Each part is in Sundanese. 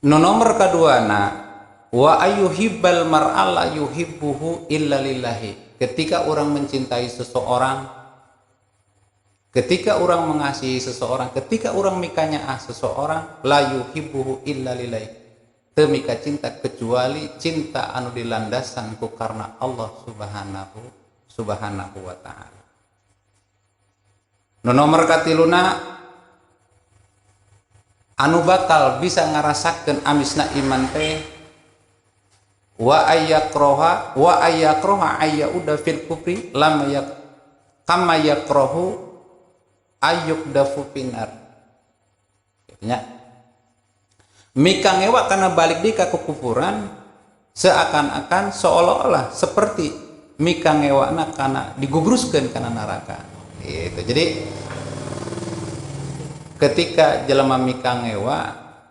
Nu nomor kaduana, wa ayyuhibbal mar'a la yuhibbuhu illa lillahi. Ketika orang mencintai seseorang, ketika orang mengasihi seseorang, ketika orang mikanyaah seseorang, la yuhibbuhu illa lillahi, teu mika cinta kecuali cinta anu dilandasan ku karena Allah Subhanahu Subhanahu wa Ta'ala. Nu nomor katiluna, anu bakal bisa ngarasakeun amisna iman teh, wa ayyakraha, wa ayyakraha ayyauda fil kufri lam yak kama yakrahu ayyuqdzafu finnar. Nya mika ngewa karena balik di ka kekufuran, seakan-akan, seolah-olah seperti mika ngewana karena digubruskeun kana neraka gitu. Jadi ketika jelema mika ngewa,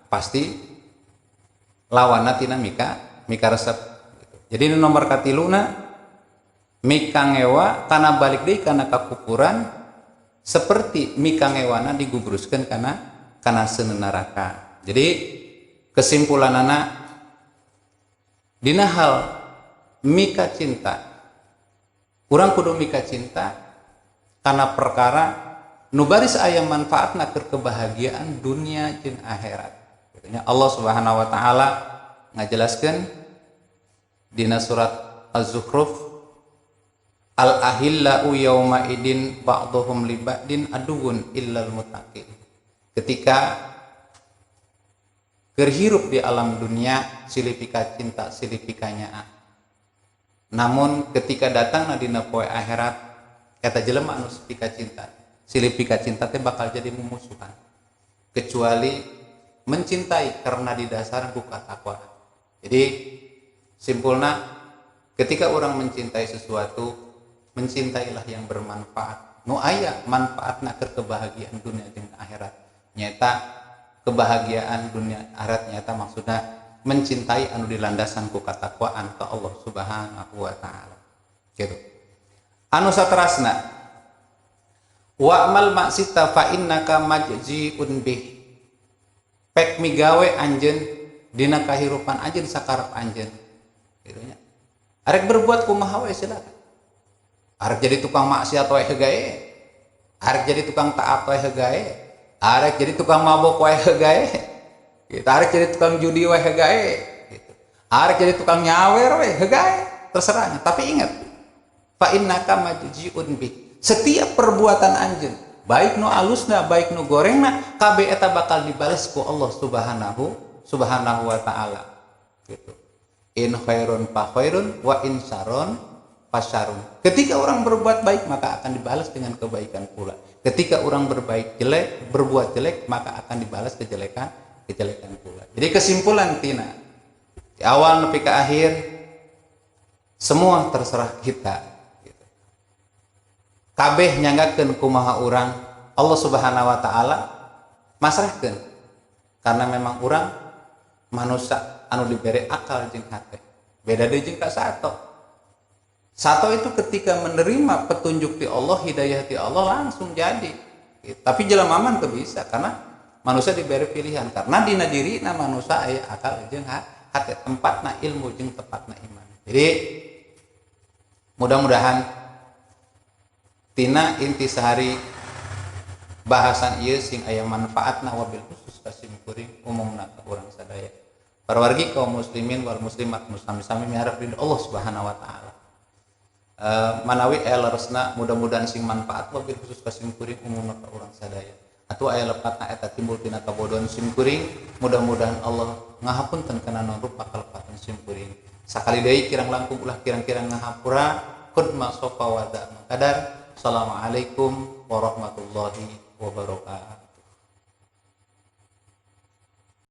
pasti lawanna tina mika mika resep gitu. Jadi ini nomor katiluna, mika ngewa karena balik deui kana kakufuran seperti mika ngewana digubruskeun kana kana seuneu neraka. Jadi kesimpulanana, dina hal mika cinta, urang kudu mika cinta karena perkara nu baris aya manfaatna keur kebahagiaan dunia jeung akhirat. Katanya Allah Subhanahu wa Taala ngajelaskeun dina surat Az-Zukhruf, al ahillau yauma idin ba'dhum li ba'din aduwwun illal muttaqin. Ketika keur hirup di alam dunia, silih pika cinta, silih pika nyaah, namun ketika datang dina poe akhirat, eta jelema anu pika cinta, silih pika cinta teh bakal jadi mumusuhan, kecuali mencintai karena didasar ku takwa. Jadi simpulna, ketika orang mencintai sesuatu, mencintailah yang bermanfaat, nu aya manfaatna keur kebahagiaan dunia jeung akhirat. Nyata kebahagiaan dunia akhirat nyata maksudnya mencintai anu dilandasan ku katakwaan ke Allah Subhanahu wa Taala gitu. Anu saterasna, wa'mal ma syi'ta fa innaka majziun bih. Pek migawe anjeun dina kahirupan anjeun sakarep anjeun gitu nya. Arek berbuat kumaha we silakan, arek jadi tukang maksiat wae hegae, arek jadi tukang taat wae hegae, arek jadi tukang mabok wae hegae gitu, arek jadi tukang judi wae hegae gitu, arek jadi tukang nyawer wae hegae, terserahnya. Tapi ingat, fa innaka majziun bih, setiap perbuatan anjeun, baik nu alusna, baik nu gorengna, kabeh eta bakal dibales ku Allah Subhanahu Subhanahu wa Taala gitu. In khairun fa khairun wa in syarrun fasyarun. Ketika orang berbuat baik, maka akan dibalas dengan kebaikan pula. Ketika orang berbaik jelek, berbuat jelek, maka akan dibalas kejelekan kejelekan pula. Jadi kesimpulan tina di awal nepi ke akhir, semua terserah kita. Kabeh nyanggakeun kumaha urang, Allah Subhanahu wa Taala masrahkeun, karena memang urang manusia anu diberi akal jeung hate. Beda deui jeung ka sato. Sato itu ketika menerima petunjuk di Allah, hidayah di Allah, langsung jadi gitu. Tapi jelema mah teu bisa, karena manusia diberi pilihan, karena dina dirina manusia aya akal jeung hate, tempatna ilmu jeung tempatna iman. Jadi mudah-mudahan tina intisari bahasan ieu sing aya manfaatna, wabil khusus ka sim kuring, umumna ka urang sadaya. Para wargi kaum muslimin wal muslimat, sami-sami miharep ridho Allah Subhanahu wa Taala. Manawi aya leresna, mudah-mudahan sing manfaat, wabil khusus ka sim kuring, umumna ka urang sadaya. Atau aya lepatna, eta timbul tina kabodohan sim kuring, mudah-mudahan Allah ngahapunten kana naon rupa kalepatan sim kuring. Sakali deui, kirang langkung ulah kirang-kirang ngahapura. Qad ma sofa wa kadar. Assalamualaikum warahmatullahi wabarakatuh.